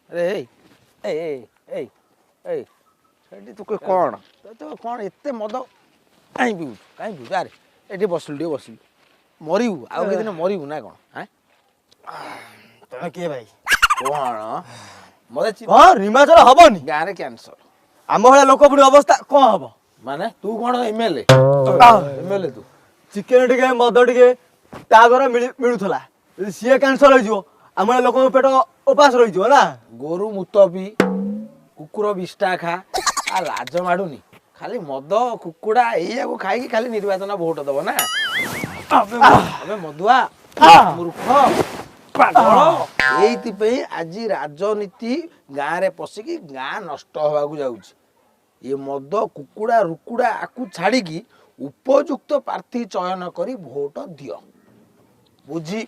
ଆରେ ଏଇ ଏଇ ଏଇ ଏଇ ଏଇ, ସେଠି ତୁ କ'ଣ ତୁ କ'ଣ ଏତେ ମଦ କାହିଁ ପିଉଛୁ? କାହିଁ ପିଉଛୁ? ଆରେ ଏଠି ବସିଲୁ, ଟିକେ ବସିଲୁ, ମରିବୁ ଆଉ କେତେ ଦିନ ମରିବୁ ନା କ'ଣ? ଆଁ, ତମେ କିଏ ଭାଇ? କ'ଣ ମତେ ହଁ, ନିର୍ବାଚନ ହବନି? ଗାଁରେ କ୍ୟାନ୍ସର। ଆମ ଭଳିଆ ଲୋକ ପୁଣି ଅବସ୍ଥା କ'ଣ ହବ? ମାନେ ତୁ କ'ଣ ଏମଏଲଏ? ଏମଏଲଏ ତୁ? ଚିକେନ ଟିକେ, ମଦ ଟିକେ ତା ଦ୍ୱାରା ମିଳୁଥିଲା। ଯଦି ସିଏ କ୍ୟାନ୍ସର ହେଇଯିବ, ଆମ ଭଳିଆ ଲୋକଙ୍କ ପେଟ ଉପାସ ରହିଯିବ ନା। ଗୋରୁ ମୁତ ପି, କୁକୁର ବିଷ୍ଠା ଖା, ଆ ଲାଜ ମାଡୁନି? ଖାଲି ମଦ, କୁକୁଡ଼ା ଏଇଆକୁ ଖାଇକି ଖାଲି ନିର୍ବାଚନ ଭୋଟ ଦବ ନା? ଆବେ ମଦୁଆ, ମୂର୍ଖ, ପାଗଳ, ଏଇଥିପାଇଁ ଆଜି ରାଜନୀତି ଗାଁରେ ପଶିକି ଗାଁ ନଷ୍ଟ ହବାକୁ ଯାଉଛି। ଏ ମଦ, କୁକୁଡ଼ା, ରୁକୁଡ଼ା ଆକୁ ଛାଡ଼ିକି ଉପଯୁକ୍ତ ପ୍ରାର୍ଥୀ ଚୟନ କରି ଭୋଟ ଦିଅ, ବୁଝି?